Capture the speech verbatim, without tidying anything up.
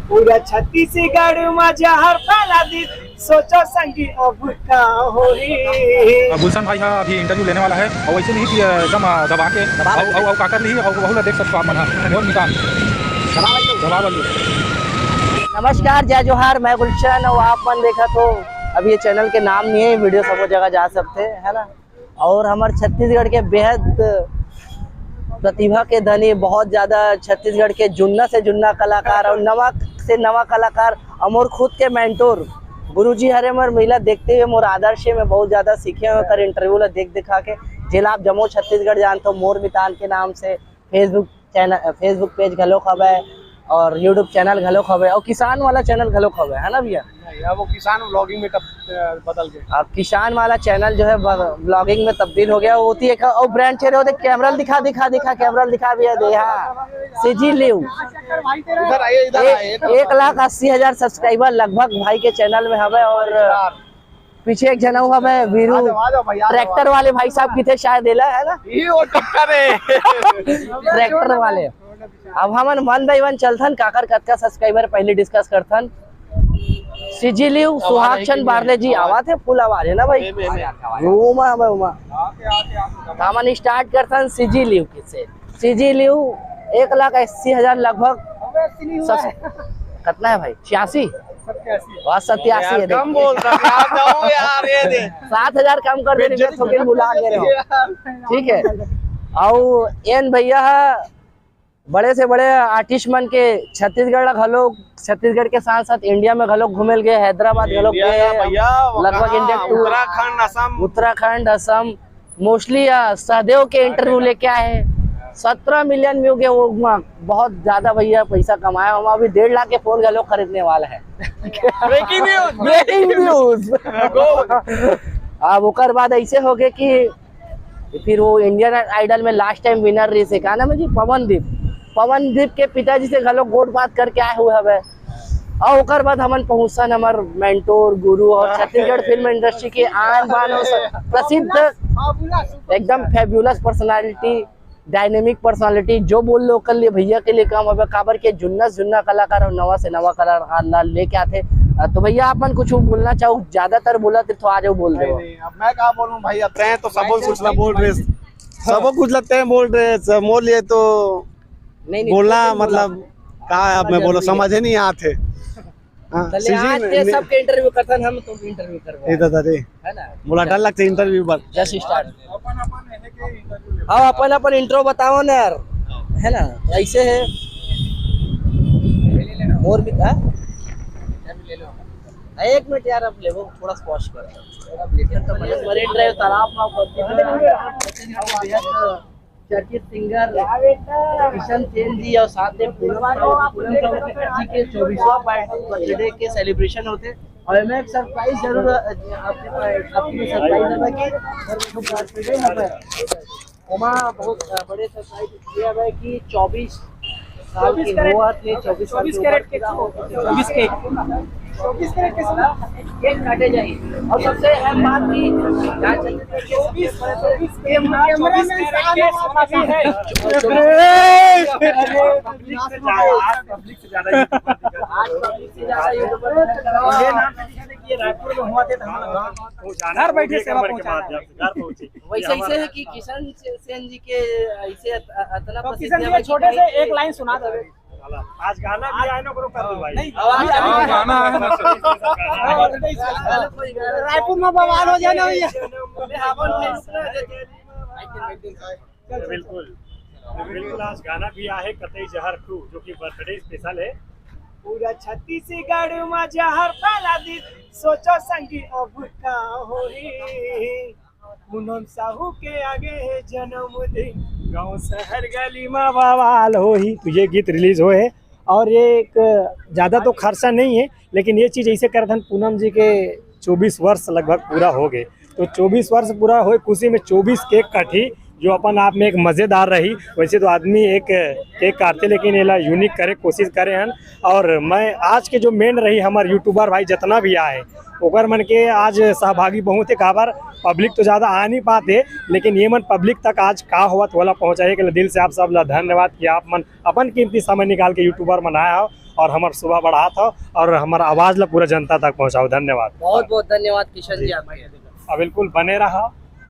पूरा छत्तीसगढ़ में जहर फैला दी, सोचो संगी अब का होई। गुलशन भाई हा अभी इंटरव्यू लेने वाला है और वैसे नहीं कि, अ, एकदम, अ, दबा के दबा और, और, और काकर ली और वहू ला देख सकते हो आप मन हा। मोर मितान। दबा बल्लू। नमस्कार, जय जोहार, मैं गुलशन और आप मन देखत हो, अब ये चैनल के नाम नहीं है, वीडियो सब जगह जा सकते हैं, है ना। और हमर छत्तीसगढ़ के बेहद प्रतिभा के धनी, बहुत ज्यादा छत्तीसगढ़ के जुन्ना से जुन्ना कलाकार और नवा से नवा कलाकार और मोर खुद के मेंटोर गुरुजी हरे मोर, महिला देखते हुए मोर आदर्श है। मैं बहुत ज्यादा सीखे हूँ ओकर इंटरव्यू ला देख दिखा के। जेला आप जम्मो छत्तीसगढ़ जानत हो, मोर मितान के नाम से Facebook चैनल, Facebook पेज घलोक हवय और YouTube चैनल घलोक हवय और किसान वाला चैनल घलोक हवय, है ना भैया? नहीं, अब वो किसान व्लॉगिंग में तब, अ, बदल गए। अब किसान वाला चैनल जो है ब-, व्लॉगिंग में तब्दील हो गया। होती है का-, और ब्रांड चेहरे होते, कैमरा दिखा, दिखा, दिखा, कैमरा दिखा भैया दे, हाँ। CG live. इधर आइए, इधर एक, आइए, इधर एक लाख अस्सी हजार सब्सक्राइबर लगभग भाई के चैनल में हवय और पीछे एक झन अउ हवय, वीरू। आ जाओ, आ जाओ भाई, आ जाओ, ट्रैक्टर आ जाओ। वाले भाई साहब किथे शायद एला, है ना? ये वो ट्रैक्टर है। ट्रैक्टर वाले। अब हमन one by one चलथन, काकर कतका सब्सक्राइबर पहले डिस्कस करथन। सीजी लिव, आवाज सुहाग है चंद कि बारले नहीं? जी, आवाज। आवाज है, फुल आवाज है ना भाई? बे, बे, बे। रोमा हवय, ओमा। हमन स्टार्ट करथन सीजी लिव के से। सीजी लिव एक लाख अस्सी हजार लगभग। कतना है भाई? छियासी? सत्यासी। वाह, सत्यासी है, यार, कम देख। बोल रहा हूँ यार, जाओ यार, ये दे। सात हजार कम कर दे, बेइज्जती थोड़ी बुला दे रहे हो। यार। ठीक है। अउ एन भैया ह बड़े से बड़े आर्टिस्ट मन के छत्तीसगढ़ ला घलो, छत्तीसगढ़ के साथ साथ इंडिया में घलो घूमे ल गए, हैदराबाद घलो इंडिया गए, का भैया, वो लगभग कहाँ? India tour. Uttarakhand, Assam. Uttarakhand, Assam, mostly, uh, Sahdev के इंटरव्यू लेके आए हैं। सत्रह मिलियन व्यू के वो, वहाँ बहुत ज्यादा भैया पैसा कमाया। वहाँ अभी डेढ़ लाख के फोन घलो खरीदने वाला है। Breaking news, breaking news. अब ओकर बाद ऐसे हो गए कि फिर वो इंडियन आइडल में लास्ट टाइम विनर रहिस हे, का नाम है जी, पवनदीप। पवनदीप के पिताजी से घलो गोठ बात करके आए हुए हवे। और ओकर बाद हमन पहुंचन हमर मेंटोर, गुरु और छत्तीसगढ़ फिल्म इंडस्ट्री के आन बान और स-, प्रसिद्ध, एकदम फैबुलस पर्सनालिटी, डायनेमिक पर्सनालिटी, जो बोल लो ओकर लिए भैया के लिए काम हवे, काबर के जुन्ना से जुन्ना कलाकार और नवा से नवा कलाकार ला लेके आथे। अ, तो भैया आप मन कुछ बोलना चाहो, ज्यादातर बोला थे तो आ जाओ बोल दो। नहीं, नहीं, अब मैं क्या बोलूं भाई, अब तय तो सब कुछ ला बोल रहे, सब कुछ ला तय बोल रहे, सब बोल लिए तो नहीं, नहीं, बोलना बोल, बोल, मतलब बोल। का अब मैं बोलो, समझ ही नहीं आते। हाँ, चलिए, सीजी आज में के ने- सबके इंटरव्यू करथन हम, तो भी इंटरव्यू करबो ए आज। दादा रे, है ना? मोला डर लगथे इंटरव्यू बर। Just start. हाँ, अपन अपन इंट्रो बताओ ना यार, है ना? ऐसे है और भी था। एक मिनट यार, अब लेवो थोड़ा स्क्वॉश कर। मरीन ड्राइव तालाब में चर्चित सिंगर किशन सेन जी और साथ में पूनम साहू, पूनम साहू जी के चौबीसवाँ बर्थडे के सेलिब्रेशन होते। और मैं एक सरप्राइज जरूर, अ, आपके पास, आपके लिए सरप्राइज है कि बर्थडे है। ओमा बहुत, अ, बड़े सरप्राइज ये है कि चौबीस साल के हुआ थे, चौबीस साल के कैरेट के, चौबीस के। चौबीस कैरेट के साथ केक काटे जाइए। और सबसे अहम बात कि यहाँ चौबीस, चौबीस के, कैमरा मैन साहब भी है। पब्लिक से ज्यादा, आज पब्लिक से ज्यादा यूट्यूबर दिखा। आज पब्लिक से ज्यादा यूट्यूबर दिखा। ये नाम से दिखा दे कि ये रायपुर में हुआ थे तो हम लोग घर बैठे सेवा पहुंचा रहे हैं। घर पहुंचे। वैसे ऐसे है कि किशन से-, सेन जी के ऐसे अत-, अ-, अतना तो प्रसिद्ध किशन जी है के कि छोटे से एक लाइन सुना दो। आज गाना भी आए ना, करो कर दो भाई। नहीं, आवाज आ रही है। गाना है ना। रायपुर में बवाल हो जाना भैया। बिल्कुल, बिल्कुल, आज गाना भी आहे कतई जहर टू, जो कि बर्थडे स्पेशल है। पूरा छत्तीसगढ़ में जहर फैला दी, सोचो संगी अब का होई। पूनम साहू के आगे है जन्मदिन, गांव शहर गली में बवाल होई। तो ये गीत रिलीज होए है और ये एक ज्यादा तो खर्चा नहीं है, लेकिन ये चीज ऐसे करत हन, पूनम जी के चौबीस वर्ष लगभग पूरा हो गए, तो चौबीस वर्ष पूरा होए खुशी में चौबीस केक काटी, जो अपन आप में एक मजेदार रही। वैसे तो आदमी एक केक काटते, लेकिन एला यूनिक करे कोशिश करे हन। और मैं आज के जो मेन रही हमार यूट्यूबर भाई जितना भी आए, ओकर मन के आज सहभागी बहुत है, काबर पब्लिक तो ज्यादा आ नहीं पाते, लेकिन ये मन पब्लिक तक आज का होवत ओला पहुंचाए के लिए दिल से आप सब ला धन्यवाद कि आप मन अपन कीमती समय निकाल के यूट्यूबर मन आए हो। और हमर शोभा बढ़ात हव और हमर आवाज ला पूरा जनता तक पहुँचाओ। धन्यवाद। बहुत बहुत धन्यवाद किशन जी आपके। अब बिल्कुल बने रहा।